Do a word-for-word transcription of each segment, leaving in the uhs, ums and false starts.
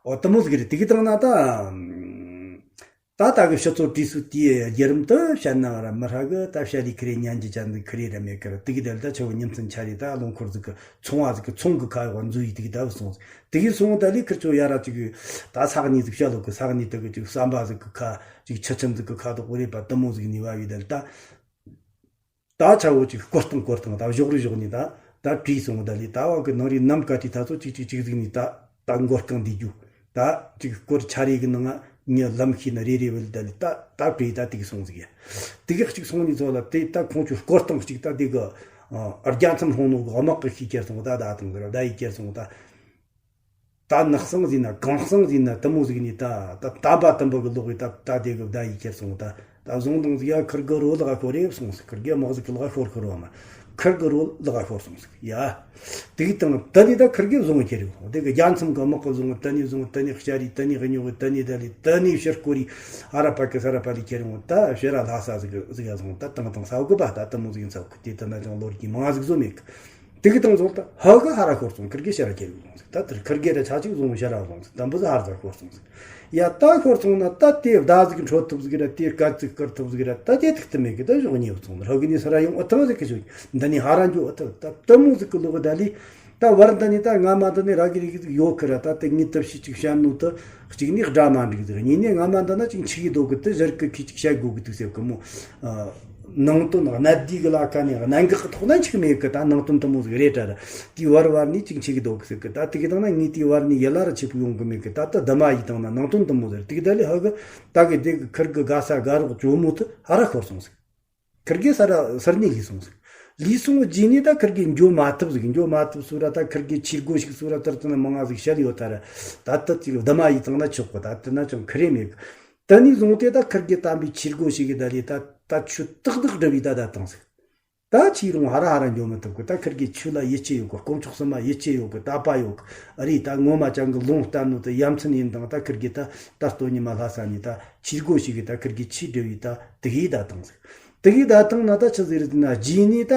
ཨོ་དེ་མོ་ཟིག་རེད། དེ་གི་སྟེང་ན་ད། ད་ལྟ་གི་ཕྱི་ཚོ་བྲིས་སུ་དེའི་བརྒྱུད་རིམ་དུ་བཤད་ན་ར་མི་ཧྲ་གི་ད་བཤད་ལས་ཁི་རེ་ཉན་གྱི་ཅན་ཟིག་ཁི་རེ་ར་མེད་ཀི་ར། དེ་གི་དེ་ལ་ད་ཆ་བོ་ཉིན་མཚན་ཆ་རེ་ད་ལོ་འཁོར་ཟིག་གི་ཚོང་བ་ཟིག་གི་ཚོང་གི་ཁ་ཡོག་འཛུལ་ཡི་དེ་གི་ད་བུ་སོང་ཟིག་དེ་གི་སོང་ད་ལས་ཁིར་ཆོ་ཡ་ར་ཅིག་གི་ད་ས་གནས་ཟིག་བཤད་ལོ་གི་ས་གནས་དེ་གི་ཅིག་ཟམ་པ་ཟིག་གི་ཁ་ཅིག་ཆུ་ཆེན་ཟིག་གི་ཁ་དོག་གོ་རེ་པ་དེ་མོ་ཟིག་ནས་བ་བི་ད་ལ་ད། ད་ཆ་བོ་ཅིག་སྐོར་སྟངས་སྐོར་སྟངས་ད་བཞོག་རི་བཞོག་ནི་ད་ད་བྲིས་སོང་ད་ལི་ད་བ་གི་ནང་རི་ནམ་ཀ་ཏི་ད་ཚོ་ཅིག་ཅིག་ཅིག་ཟིག་ནི་ད་ད་མགོ་རྐང་འདི་རྒྱུ་ད་ཅིག་སྐོར་ཆ་རེ་གི་ནང་ང་ལམ་ཤེས་ན་རེ་རེ་བལ་ད་ལི་ད་ད་བྲིས་ད་དེ་གི་སོང་ཟིག་ཡ། དེ་གི་གཅིག་སོང་ནི་ཚོ་ལ་དེ་ད་ཁོང་ཆུ་སྐོར་སྟངས་གཅིག་ད་དེ་གི་རྒྱ་མཚམས་ཧྲོང་ནོ་གི་དམག་གི་ཤི་ཁྱེར་སོང་ད་ད་དང་ཟེར་ད་ཡི་ཁྱེར་སོང་ད། ད་ནག་སང་ཟིན་ན་གང་སང་ཟིན་ན་དེ་མོ་ཟིག་ནི་ད་ད་དམ་པ་དམ་པ་གི་ལོག་གི་ད་ད་དེ་གི་བརྡ་ཡི་ཁྱེར་སོང་ད། ད་བཟུང་དང་ཟིག་ཡ་ཁིར་གི་རོ་ལག་ཤོར་རེ་སོང་ཟིག་ཁིར་གི་དམག་ཟིག་གི་ལག་ཤོར་ཁིར་བ་མ་ཁིར་གི་རོ་ལག་ཤོར་སོང་ཟིག་ཡ། དེ་གི་དང་ད་ནི་ད་ཁིར་གི་བཟུང་ཁྱེར་ཡོད་དེ་གི་རྒྱ་མཚམས་གི་དམག་གི་བཟུང་ད་ནི་བཟུང་ད་ནི་ཤ་རི་ད་ནི་གི་ཉོ་གི་ད་ནི་ད་ལི་ད་ནི་ཕྱིར་སྐོར་རི་ཨ་ར་པ་གི་ས་ར་པ་ལི་ཁྱེར་ཡོང་ད་ཕྱིར་ར་ལྷ་ས་ཟིག་ཟིག་ཡ་སོང་ད་དང་དང་ས་བ་གི་པ་ད་དེ་མོ་ཟིག་ཡིན་ས་གི་དེ་ད་ན་ཅང་ལོ་རྒྱུས་མང་ཟིག་བཟོ་མེད་གི། དེ་གི་དང་བཟུང་ད་ཧ་གི་ཧ་ར་ཤོར་སོང་ཁིར་གི་ཤ་ར་ཁྱེར་ཡོང་ཟིག་ད་དེར་ཁིར་གི་ར་ཆ་ཅིག་བཟུང་ཤ་ར་བཟུང་ཟིག་ད་འབུ་ཟ་ཧར་ཟ་ཤོར་སོང་ཟིག་ཡ་ད་ཤོར་སོང་ན་ད་དེ་བརྡ་ཟིག་འཕྲོད་ཐུབ་ཟིག་ར་དེ་སྐད་ཅིག་སྐུར་ཐུབ་ཟིག་ར་ད་དེ་ཐུག་ཏུ་མེད་གི་ད་གཞོགས་ཉེ་བུ་ཚོང་ཧ་གི་ནི་ས་ར་ཡོང་ཨ་ཐང་ཟིག་གི་ཞོག་འདི་ནི་ཧ་ར་འགྱོ་ཨ་ཐང་ད་དེ་མོ་ཟིག་གི་ལོག་གི་ད་ལི་ད་བར་འདི་ནི་ད་ང་མ་འདི་ནི་ར་གི་རིག་ཟིག་ཡོད་ཁི་ར་ད་དེ་ངི་ཏབ་ཤི་ཅིག་བཤད་ནོ་ད་གཅིག་ནི་སྒྲ་མ་འགྲིག་ཟིག་གཉིས་ནི་ང་མ་འདི་ན་ཅིག་འཆི་གི་འདུག་གི་ད་ཟེར་གི་ཁི་ཅིག་བཤད་དགོ་གི་འདུག་ཟེར་གི་མོ། ནང་དོན་གནད་བསྡུས་གི་ལ་ཁ་ནས་གནད་འགག་གི་ཐོག་ན་འཆིག་མེད་གི་ད་ནང་དོན་དེ་མོ་ཟིག་རེད་དྲ་ར། དེའི་བར་བར་ནས་ཅིག་འཆིག་གི་འདུག་གི་ཟེར་གི་ད་དེ་གི་དང་ན་ངས་དེའི་བར་ནས་ཡི་ལ་ར་ཆེ་པོ་ཡོང་གི་མེད་གི་ད་ད་ད་མ་ཡི་དང་ན་ནང་དོན་དེ་མོ་ཟིག་རེད། དེ་གི་ད་ལས་ཧ་གི་ད་གི་དེ་གི་ཁིར་གི་དགའ་ས་དགའ་རོགས་ཇོ་མོ་དེ་ཧ་ར་ཤོར་སོང་ཟིག་ཁིར་གི་ས་ར་སར་ནས་ལུས་སོང་ཟིག་ལུས་སོང་རྗེས་ནས་ད་ཁིར་གི་འགྱོ་མ་ཐུབ་ཟིག་འགྱོ་མ་ཐུབ་སུ་ར་ད་ཁིར་གི་ཆི་སྒོ་ཞིག་སུ་ར་ད་རྩ་ན་མང་ང་ཟིག་བཤད་ཡོད་ད་ར། ད་ད་ཅིག་ད་མ་ཡི་དང་ན་ཆོག་གི་ད་དེ་ན་ཅང་ཁི་རེ་མེད་གི་ད་ནི་བཟུང་སྟེ་ད་ཁིར་གི་དམ་པའི་ཆི་སྒོ་ཞིག་གི་ད་ལས་ད་ད་ཆུ་ཏག་ཏག་སྒྲུབ་བི་ད་ད་བཏང་ཟིག་ད་ཆི་རུང་ཧ་ར་ཧ་ར་འགྱོ་མི་ཐུབ་གི་ད་ཁིར་གི་ཆུ་ལ་ཡིད་ཆེས་ཡོད་གི་དཀོན་མཆོག་གསུམ་མ་ཡིད་ཆེས་ཡོད་གི་ད་པ་ཡོད་གི་ཨ་རི་ད་ངོ་མ་ཅང་གི་ལུང་བསྟན་ནོ་ད་ཡ་མཚན་ཡིན་དང་ད་ཁིར་གི་ད་ད་སྟོད་ཉི་མ་ལྷ་ས་ནི་ད་ཆི་སྒོ་ཞིག་གི་ད་ཁིར་གི་ཆི་སྒྲུབ་བི་ད་དེ་གི་ད་བཏང་ཟིག་དེ་གི་ད་བཏང་ན་ད་ཆི་ཟིག་རེད་ན་རྗེས་ནས་ད་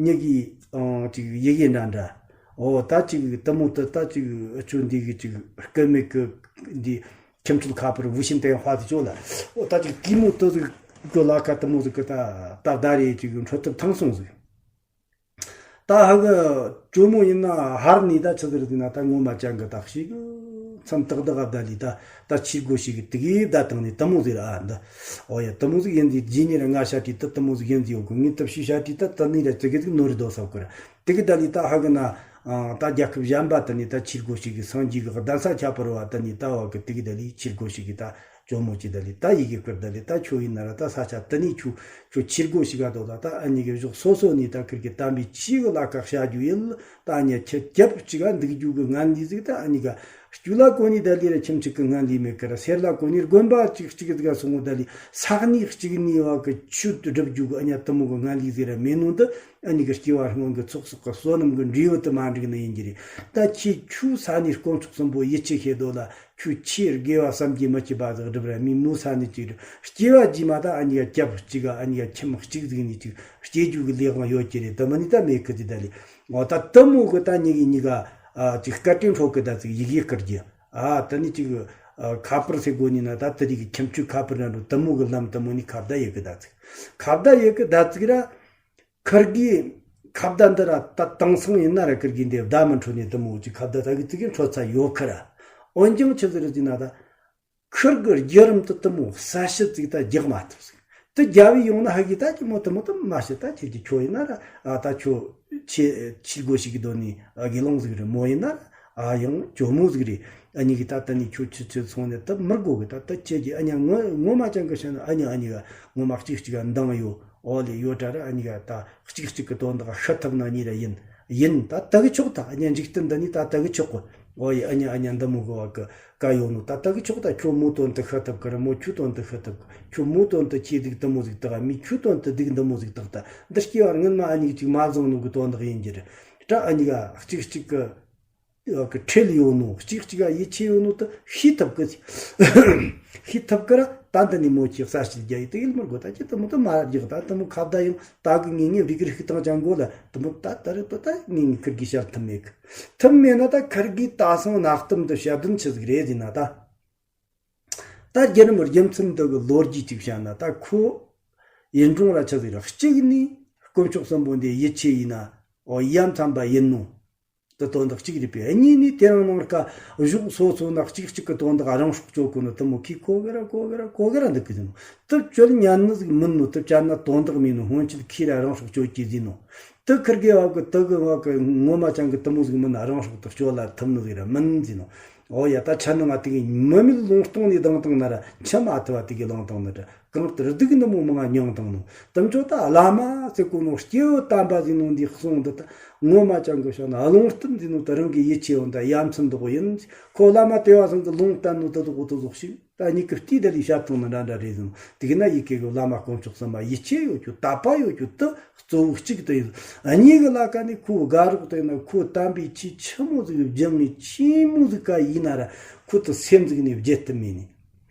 ཉི་གི་ཨང་ཅིག་ཡི་གེ་འདྲ་འདྲ་ཨོ་ད་ཅིག་དེ་མོ་ད་ད་ཅིག་ཨ་ཆོ་འདི་གི་ཅིག་སྐུ་མེད་གི་འདི། ཁྱིམ་ཚུལ་ཁ་པར་བུ་ཤིན་ཏེ་ཧ་དེ་ཅོ་ལ། ཨོ་ད་ཅིག་གི་མོ་ཏོ་ཟིག་གི་ལ་ཁ་དེ་མོ་ཟིག་གི་ད་ད་ད་རེ་ཅིག་འཕྲོད་ཐུབ་ཐང་སོང་ཟིག་ད་ཧ་གི་ཇོ་མོ་ཡིན་ན་ཧར་ནི་ད་ཆི་ཟིག་རེད་ན་ད་ངོ་མ་ཅང་གི་ད་ཤི་གི་མཚམས་ཏག་ཏག་ཨ་ད་ལི་ད་ད་ཆི་སྒོ་ཞིག་གི་དེ་གི་ད་དང་ནི་དེ་མོ་ཟིག་ར་ཨ་འདི། ཨོ་ཡ་དེ་མོ་ཟིག་ཡིན་ཟིག་རྗེས་ནི་ར་ང་ཤ་ཏི་ད་དེ་མོ་ཟིག་ཡིན་ཟིག་ཡོད་གི་ངི་ད་ཤི་ཤ་ཏི་ད་ད་ནི་ར་ཙི་གི་ཟིག་ནོར་རི་དོ་ས་གི་ར། དེ་གི་ད་ལི་ད་ཧ་གི་ན། ད་རྒྱལ་ཁབ་གཞན་པ་དེ་ནི་ད་ཆི་སྒོ་ཞིག་གི་སངས་རྒྱས་གི་གདན་ས་ཁྱད་པར་བ་དེ་ནི་ད་བ་གི་དེ་གི་ད་ལི་ཆི་སྒོ་ཞིག་གི་ད་ཇོ་མོ་ཅི་ད་ལི་ད་ཡི་གེ་བསྐུར་ད་ལི་ད་ཁྱོད་ཡིན་ན་ར་ད་ས་ཆ་དེ་ནི་ཁྱོད་ཁྱོད་ཆི་སྒོ་ཞིག་ག་དོ་ད་ད་ཨ་ནི་གི་གཞོགས་སོ་སོ་ནི་ད་ཁིར་གི་དམ་པའི་ཆི་གི་ལ་ཁ་བྱ་རྒྱུ་ཡིན་ད་ཨ་ནི་ཁྱི་རྒྱབ་ཅིག་ག་འདུག་རྒྱུ་གི་ངན་ལི་ཟིག་ད་ཨ་ནི་ག་སྐྱུ་ལ་གོ་ནི་ད་ལི་ར་ཁྱིམ་གཅིག་གི་ངན་ལི་མེད་གི་ར་སེར་ལ་གོ་ནི་དགོན་པ་གཅིག་གཅིག་ཟིག་ག་སོང་ད་ལི་ས་གནས་གཅིག་ནི་བ་གི་ཆུ་སྒྲུབ་རྒྱུ་གི་ཨ་ནི་དེ་མོ་གི་ངན་ལི་ཟིག་ར་མེད་ནོ་འདི། ཨ་ནི་གི་སྐྱེ་བ་སྔོན་གྱི་ཚོགས་གསོག་གི་བསོད་ནམས་ཀྱི་འབྲས་བུ་དུ་མ་འགྲིག་ནི་ཡིན་གྱི་རེད། ད་ཁྱེད་ཁྱོད་ས་ནས་དཀོན་མཆོག་གསུམ་པོ་ཡིད་ཆེས་བྱེད་དོ་ལ་ཁྱོད་ཆེས་དགེ་བ་བསམ་གྱིས་མི་ཁྱབ་པ་ཟིག་སྒྲུབ་ར་མི་མོ་ས་ནས་ཅིག་སྐྱེ་བ་རྗེས་མ་ད་ཨ་ནི་ག་སྐྱབས་གཅིག་ག་ཨ་ནི་ག་ཁྱིམ་གཅིག་ཟིག་ནས་ཅིག་སྐྱེ་རྒྱུ་གི་ལས་དབང་ཡོད་ཀྱི་རེད། དུ་མ་ནི་ད་མེད་གི་དེ་ད་ལས་འོ་ད་དུ་མོ་གི་ད་ཉི་གི་ཉི་ག་ཅིག་སྐད་དྲིན་འཕྲོག་གི་ད་ཅིག་ཡི་གེ་བསྐུར་རྒྱུ་ཨ་ད་ནི་ཅིག་ཁ་པར་ཟེར་དགོ་ནི་ན་ད་དེ་རིགས་ཀྱི་ཁྱིམ་སྤྱོད་ཁ་པར་ན་འགྲོ་དུ་མོ་གི་ལམ་དུ་མོ་ནི་ཁ་བརྡ་ཡི་གེ་ད་ཅིག་ཁ་བརྡ་ཡི་གེ་ད་ཅིག་ར། ཁིར་གི་ཁ་བརྡ་འདི་ར་ད་དེང་སང་ཡིན་ན་ར་ཁིར་གི་འདི་བརྡ་མི་འཕྲོད་ནས་དུ་མོ་ཅིག་ཁ་བརྡ་ད་གི་ཙི་གི་འཕྲོད་ཚ་ཡོད་ཁི་ར། འོན་ཀྱང་ཆི་ཟིག་རེད་ཟེར་ན་ད་ཁིར་གི་བརྒྱུད་རིམ་དུ་དུ་མོ་གསལ་བཤད་ཅིག་ད་རྒྱག་མ་ཐུབ་ཟིག་དུ་རྒྱ་བི་ཡོང་ན་ཧ་གི་ད་ཅི་མོ་དུ་མོ་དུ་མ་ཤི་ད་ཁྱེད་ཀྱི་ཁྱོད་ཡིན་ན་ར་ཨ་ད་ཁྱོད་ཆི་ཆི་སྒོ་ཞིག་གི་དོན་ནི་ཨ་དགེ་སློང་ཟིག་རེད་མོ་ཡིན་ན་ར་ཨ་ཡང་ཇོ་མོ་ཟིག་རེད། ཨ་ནི་གི་ད་ད་ནི་ཁྱོད་ཆི་ཆི་སོང་ནས་ད་མི་དགོ་གི་ད་ད་ཁྱེད་ཀྱི་ཨ་ཉ་ངོ་ངོ་མ་ཅང་གི་ཤ་ན་ཨ་ཉ་ཨ་ཉི་ག་ངོ་མ་གཅིག་གཅིག་ག་འདང་ཡོད། ཨོ་ལེ་ཡོད་དྲ་ར་ཨ་ཉི་ག་ད་གཅིག་གཅིག་གི་དོན་དག་ཤི་ཐུབ་ན་ཉི་ར་ཡིན། ཡིན་ད་ད་གི་ཆོག་ད་ཨ་ཉ་འཇིག་རྟེན་འདི་ནི་ད་ད་གི་ཆོག་གི། ཨོ་ཡེ་ཨ་ཉ་ཨ་ཉ་འདི་མོ་གི་བ་གི་ཀ་ཡོད་ནོ་ད་ད་གི་ཆོག་ད་ཁྱོད་མོ་དོན་དུ་ཤི་ཐུབ་གི་ར་མོ་ཁྱོད་དོན་དུ་ཤི་ཐུབ་གི། ཁྱོད་མོ་དོན་དུ་ཁྱེད་སྡིག་འདི་མོ་ཟིག་དག་མི་ཁྱོད་དོན་དུ་སྡིག་འདི་མོ་ཟིག་དག་ད་འདི་སྐྱེ་བ་སྔོན་མ་ཨ་ཉི་གི་ཅིག་མ་བཟང་ནོ་གི་དོན་དག་ཡིན་གྱི་ར། ད་ཨ་ཉི་ག་གཅིག་གཅིག་གི། ཁྲེལ་ཡོད་ནོ། གཅིག་གཅིག་ག་ཡིད་ཆེས་ཡོད་ནོ་དེ་ཤེས་ཐུབ་གི། ཤེས་ཐུབ་གི་ར། ད་འདི་ནས་མོ་ཁྱེད་གསར་སྐྱེས་རྒྱ་ཡིག་དེ་ཡིན་མི་དགོས། ད་ཁྱེད་དེ་མོ་དེ་མ་རྒྱག་ད་དེ་མོ་ཁ་བརྡ་ཡང་ད་གི་ངེད་གཉིས་རིག་རིག་ཤིག་བཏང་ཅང་དགོས་ལ། དེ་མོ་ད་ད་རེད་དོ། ད་ངེད་གཉིས་ཁིར་གི་བཤད་ཐུབ་མེད་གི། ཐུབ་མེད་ན་ད་ཁིར་གི་ད་སང་ནག་གཏམ་དུ་བཤད་དོན་ཆི་ཟིག་རེད་ཟེར་ན། ད་ད་རྒྱུན་མི་རྒྱུ་མཚན་འདི་གི་ལོ་རྒྱུས་ཅིག་བཤད་ན། ད་ཁོ་ཡིན་རུང་ར་ཆི་ཟིག་ར། གཅིག་ནི་དཀོན་མཆོག་གསུམ་པོ་འདི་ཡིད་ཆེས་ཡིན་ན། ཨོ་ཡ་མཚན་པ་ཡིན་ནོ། དེ་དོན་དག་གཅིག་རེད་པས། གཉིས་ནི་དེ་རང་ནང་ཀ་གཞུག་སོ་སོ་ན་གཅིག་གཅིག་གི་དོན་དག་རང་སྲོག་གཅོད་གོ་ནི་དེ་མོ་ཁི་གོ་གི་ར་གོ་གི་ར་གོ་གི་ར་འདུག་གི་ཟེར་ནོ། དེ་བཅོལ་ཉན་ནི་ཟིག་མིན་ནོ། དེ་བཅད་ན་དོན་དག་མེད་ནོ། སྔོན་ཆད་ཁི་ར་རང་སྲོག་གཅོད་ཀྱི་ཟེར་ནོ། དེ་ཁིར་གེ་བབ་གི་དེ་གི་བབ་གི་ངོ་མ་ཅང་གི་དེ་མོ་ཟིག་མིན། རང་སྲོག་དེ་གཅོད་ལ་ཐུབ་ནི་ཟིག་ར་མིན་ཟེར་ནོ། ཨོ་ཡ། ད་ཆ་ནང་ང་དེ་གི་མི་མེད་ལུང་སྟོང་ནས་ལྡང་བཏང་ན་ར་འཆི་མ་ཐུབ་པ་དེ་གི་ལངས་བཏང་ནི་ར། གང་ལྟར་སྡུག་ནི་མོ་མང་མྱངས་བཏང་ནོ། དམ་ཆོས་ད་བླ་མ་ཟེར་གོ་ནོ། སྐྱེས་བུ་དམ་པ་ཟེར་ནོ་འདི་གསུང་འདི་ད་ངོ་མ་ཅང་གི་བཤད་ན་ལུང་བསྟན་ཟེར་ནོ་ད་རང་གི་ཡིད་ཆེས་ཡོད་ད་ཡ་མཚན་འདོག་ཡིན། ཁོ་བླ་མ་དེ་བ་སང་གི་ལུང་བསྟན་ནོ་ད་དོག་དོ་ཟོག་ཞིག་ད་གཉིས་ཀི་སྟེ་ད་ལི་བཤད་ཐུང་ནི་འདྲ་འདྲ་རེད་ཟེར་ནོ། དེ་གི་ན་ཡི་གེ་གི་བླ་མ་དཀོན་མཆོག་གསུམ་མ་ཡིད་ཆེས་ཡོད་རྒྱུ་དད་པ་ཡོད་རྒྱུ་དེ་གཙོ་བོ་གཅིག་དེ་ཡིན། གཉིས་གི་ལ་ཀ་ནི་ཁོ་དགའ་རོགས་དེ་ན་ཁོ་དམ་པའི་ཆོས་ཆི་མོ་ཟིག་སྦྱང་ངེ་ཆི་མོ་ཟིག་ག་ཡིན་ན་ར་ཁོ་དེ་སེམས་ཟིག་ནས་བརྗེད་ཐུབ་མེད་ནི།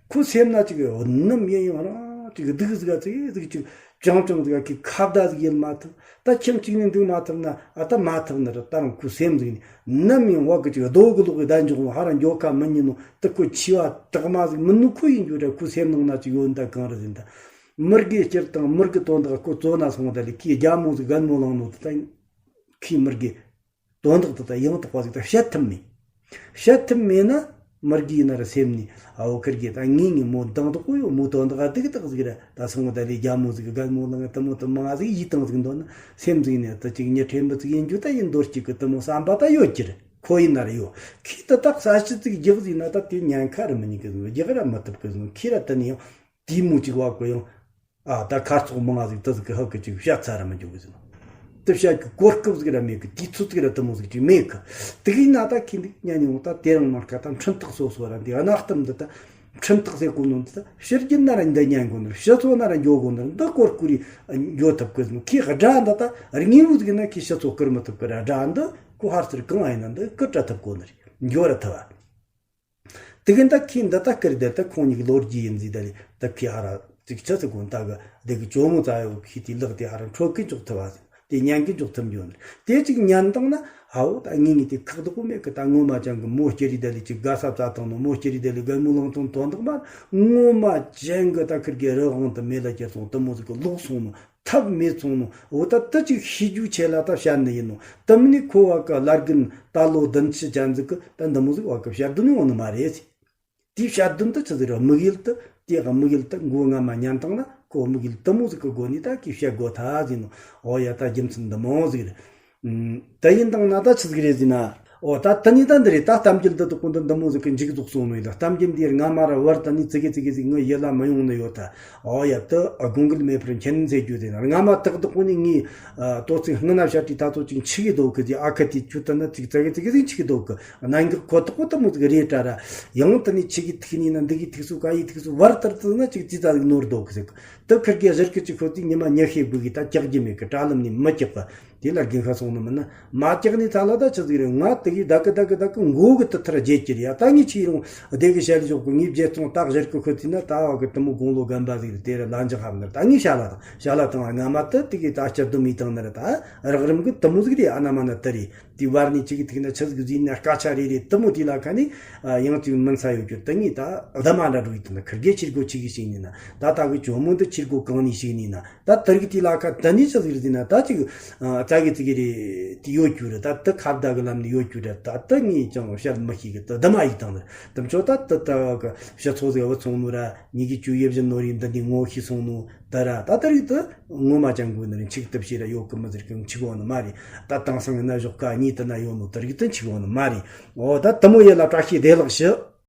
ཁོ་སེམས་ན་ཅིག་ནམ་ཡིན་ཡང་རང་ཅིག་སྡུག་ཟིག་ག་ཚིག་ཟིག་ཅིག་ཅང་ཅང་ཟིག་ག་གི་ཁ་བརྡ་ཟིག་ཡིན་མ་ཐུབ། ད་ཁྱིམ་གཅིག་ནས་འདུག་མ་ཐུབ་ན་ཨ་ད་མ་ཐུབ་ནི་རེད། ད་རང་ཁོ་སེམས་ཟིག་ནས་ནམ་ཡང་བ་གི་ཅིག་རྡོ་གི་ལོག་གི་བདག་འཇོག་ཧ་ར་འཇོག་ཁ་མི་ཉན་ནོ། ད་ཁོ་འཆི་བ་དྲག་མ་ཟིག་མིན་ནོ་ཁོ་ཡིན་རྒྱུ་རེད། ཁོ་སེམས་ནང་ན་ཅིག་ཡོད་ད་གང་རེད་ཟིན་ད། མི་དགེ་སྤྱིར་བཏང་མི་དགེ་དོན་དག་ཁོ་གཙོ་ན་སོང་ད་ལི་ཁོས་རྒྱ་མོ་ཟིག་རྒན་མོ་ལངས་ནོ་ད་ད་ཁོས་མི་དགེ། དོན་དག་དེ་དག་ཡང་དག་པ་ཟིག་དང་བཤད་ཐུབ་མེད། བཤད་ཐུབ་མེད་ན་མི་དགེ་ཡིན་ན་ར་སེམས་ནས་ཨ་བོ་ཁིར་གེ་ད་ངེད་གཉིས་མོ་འདང་དག་པོ་ཡོད། མོ་དོན་དག་སྡུག་དག་ཟིག་ར་ད་སོང་བ་ད་ལས་རྒྱ་མོ་ཟིག་རྒན་མོ་ལང་དེ་མོ་དེ་མང་ཟིག་ཡིད་ཐང་ཟིག་འདོན་ན་སེམས་ཟིག་ནས་དེ་ཅིག་ཉི་ཁྲེ་འབུ་ཟིག་ཡིན་རྒྱུ་ད་ཡིན་འདོར་གཅིག་གི་དེ་མོ་བསམ་པ་ད་ཡོད་ཀྱི་རེད། ཁོ་ཡིན་ན་ར་ཡོད། ཁོས་དེ་དག་ས་ཕྱི་ཟིག་རྒྱག་ཟིན་ན་ད་དེ་ཉན་ཁ་ར་མི་ཉན་གི་ཟིག་རྒྱག་ར་མི་ཐུབ་གི་ཟིག་ཁོས་ར་དེ་ནས་ཡང་དེ་མོ་ཅིག་བ་གོ་ཡང་། ཨ་ད་ཁ་ཚོགས་མང་ཟིག་དེ་ཟིག་གི་ཧ་གི་ཅིག་བཤད་ཚར་ར་མི་འཇུག་གི་ཟིན། དེ་བཤད་གི་གོ་སྐབས་ཟིག་ར་མེད་གི། དུས་ཚོད་ཟིག་ར་དེ་མོ་ཟིག་ཅིག་མེད་གི། དེ་གི་ན་ད་ཁྱེད་འདི་ཉན་ཡོང་ད་དེ་རིང་མ་ཁ་ད་འཕྲིན་ཐག་སོ་སོ་ར་འདི་གནའ་གཏམ་འདི་ད་འཕྲིན་ཐག་ཟེར་གོ་ནོ་འདི་ད་ཕྱི་རྒྱལ་ན་ར་འདི་ཉན་གོ་ནོ་ར་ཕྱི་ཚོ་ན་ར་འགྱོ་གོ་ནོ་ར་འདི་གོར་ཀུ་རི་འགྱོ་ཐུབ་གི་ཟིན། ཁྱེད་དགྲ་འདི་ད་རིང་ངེ་བོ་ཟིག་ན་ཁྱེད་ཕྱི་ཚོ་བསྐུར་མི་ཐུབ་གི་ར། དགྲ་འདི་ཁོ་ཧར་ཚུར་གང་ཨ་ཡིན་ན་འདི་བསྐུར་བྲ་ཐུབ་གོ་ནི་རེད། འགྱོ་ར་ཐུབ་བ། དེ་གི་ད་ཁྱེད་འདི་ད་སྐུར་དེ་ད་ཁོང་གཉིས་ཀྱི་ལོ་རྒྱུས་ཡིན་ཟིག་ད་ལི་ད་ཁྱེད་ཧ་ར་ཅིག་ཆ་ཚིག་གོང་ད་གི་དེ་གི་ཇོ་མོ་ཙ་ཡོ་ཁྱེད་དེ་ལག་དེ་ཧ་ར་འཕྲོད་གི་འཇོག་ཐུབ་བ་ཟིན། དེ་ཉན་གི་འཇོག་ཐུབ་འགྱོ་ནི་དེ་ཅིག་ཉན་བཏང་ན་ཧ་འོ་ད་ངེད་གཉིས་དེ་ཁག་དོག་པོ་མེད་གི། ད་ངོ་མ་ཅང་གི་མོ་སྐྱེ་རི་ད་ལི་ཅིག་དགའ་ས་བཙལ་བཏང་ནོ། མོ་སྐྱེ་རི་ད་ལི་རྒན་མོ་ལང་བཏང་དོན་དག་མ་ངོ་མ་ཅང་གི་ད་ཁིར་གི་རི་དབང་དུ་མེ་ལ་གྱེར་སོང་དེ་མོ་ཟིག་གི་ལོག་སོང་ནོ། ཐབས་མེད་སོང་ནོ། འོ་ད་དེ་ཅིག་ཤེས་རྒྱུ་ཆེ་ལ་ད་བཤད་ནི་ཡིན་ནོ། དེ་མིན་ནི་ཁོ་བ་གི་བླ་རྒན་ད་ལོ་བདུན་ཅུ་ཅན་ཟིག་གི་ད་འདི་མོ་ཟིག་བ་གི་བཤད་དོན་ཡོང་ནི་མ་རེད། དེའི་བཤད་དོན་དེ་ཆི་ཟིག་རེད། དམིགས་ཡུལ་དེ་དེ་གི་དམིགས་ཡུལ་དེ་མགོ་རྔ་མ་ཉན་བཏང་ན་ཁོ་དམིགས་ཡུལ་དེ་མོ་ཟིག་གི་སྒོ་ནས་ད་ཁྱེད་བཤད་དགོས་ཐལ་ཟིན་ནོ། འོ་ཡ་ད་རྒྱུ་མཚན་འདི་མོ་ཟིག་རེད། ཨུམ། ད་ཡིན་དང་ན་ད་ཆི་ཟིག་རེད་ཟེར་ན། ཨོ་ད་ད་ནི་ད་འདི་རེད། ད་གཏམ་རྒྱུད་འདི་དག་པོ་འདི་འདི་མོ་ཟིག་གི་མཇུག་རྫོགས་སོང་ནོ་ཡིན། ད་གཏམ་རྒྱུད་འདིའི་སྔ་མ་ར་བར་ད་ནི་ཙི་གེ་ཙི་གེ་ཟིག་ངའི་ཡིད་ལ་མི་ཡོང་ནི་ཡོད་ད། ཨོ་ཡ་ད་དགོངས་འགལ་མེད་པར་མཁྱེན་ཟེར་རྒྱུ་དེ་ན། སྔ་མ་དག་དག་པོ་ནི་ངའི་ཨ་ཏོ་ཚིག་སྔ་ན་བཤད་དུས་ད་ཚོ་ཅིག་འཆི་གི་འདུག་གི་ཟེར། ཨ་ཁ་དེ་ཆུ་ད་ན་ཅིག་ཙི་གེ་ཙི་གེ་ཟིག་འཆི་གི་འདུག་གི། གནད་འགག་ཁོ་ཐག་པོ་དེ་མོ་ཟིག་རེད་དྲ་ར། ཡང་ད་ནི་ཆི་གི་ཐིག་ནི་ན་འདི་གི་ཐིག་སུ་ཀ་ཡི་ཐིག་སུ་བར་ལྟར་དུ་ན་ཅིག་ཙི་ཙ་ཟིག་ནོར་འདུག་གི་ཟེར་གི། ད་ཁིར་གེ་ཟེར་གི་ཅིག་ཁོ་དེ་ཉི་མ་ཉི་ཤེས་བུ་གི་ད་ཀྱག་རྒྱུ་མེད་གི། དྲ་ལམ་ནས་མི་ཀྱག་གི། དེ་ལ་རྒན་ཤ་སོང་ནི་མིན་ན་མ་ཀྱག་ནི་ཚ་ལ་ད་ཆི་ཟིག་རེད། ང་དེ་གི་ད་གི་ད་གི་ད་གི་མགོ་གི་དུ་ཐར་རྒྱལ་གྱི་རེད་ཡ། ད་ངས་ཆི་རུང་བདེ་གི་བཤད་ཞོག་གི། ངས་བརྗེད་སོང་ད་ཟེར་གི། ཁོ་དེ་ན་ད་བ་གི་དུ་མོ་དགུང་ལོ་རྒན་པ་ཟིག་རེད། དེ་ར་ལ་འཇག་ཧབ་ནར་ད་ངས་ཤ་ལ་དང་ཤ་ལ་དང་བ་སྔ་མ་དུ་དེ་གི་ད་སྐྱར་དུ་མི་དང་ནར་ད་རག་རིམ་གི་དུ་མོ་ཟིག་རེད། ཨ་ན་མ་ན་དུ་རེད། དེ་བར་ནས་ཆི་གི་ཐིག་ན་ཆི་ཟིག་ཟིག་ན་སྐད་ཆ་རེ་རེ་དུ་མོ་དེ་ལ་ཁ་ནི་ཡང་ཅིག་མིན་ས་ཡོད་རྒྱུ་དུ་ངས་ད་ད་མ་འདྲ་འགྲོ་ཡི་དུ་ན་ཁིར་གེ་ཕྱིར་སྒོ་ཆི་གི་ཞིག་ནི་ན་ད་ད་གི་ཇོ་མོ་འདི་ཕྱིར་སྒོ་གང་ནས་ཞིག་ནི་ན། ད་དེ་རིགས་དེ་ལ་ཁ་ད་ནི་ཆི་ཟིག་རེད་ཟེར་ན་ད་ཅིག་ཙ་གི་ཙི་གི་རེད་དེ་ཡོད་རྒྱུ་རེད། ད་དེ་ཁ་བརྡ་གི་ལམ་ནས་ཡོད་རྒྱུ་རེད། ད་དེ་ངས་ཀྱང་བཤད་མི་ཤེས་གི། དེ་དུ་མ་ཡིག་དང་ནི་དེ་མཆོག་ད་དེ་ད་གི་ཕྱི་ཚོགས་ཟིག་བུ་ཚོང་ནོ་ར་ཉིད་ཀྱི་ཇུས་ཡེ་བཞིན་ནོ་རེད། འདི་འདི་ངོ་ཤེས་སོང་ནོ་དེ་ར། ད་དེ་རིགས་དེ་ངོ་མ་ཅང་དགོས་ནི་རེད། འཆིག་ཐབས་ཤེས་ར་ཡོད་གི་མི་ཟེར་གི་འཆིག་འོང་ནི་མ་རེད། ད་དེང་སང་གི་ན་ཞོགས་ཀ་གཉིས་དེ་ན་ཡོད་ནོ་དེ་རིགས་དེ་འཆིག་འོང་ནི་མ་རེད། འོ་ད་དེ་མོ་ཡེ་ལ་བཀྲ་ཤིས་བདེ་ལེགས་ཞུ།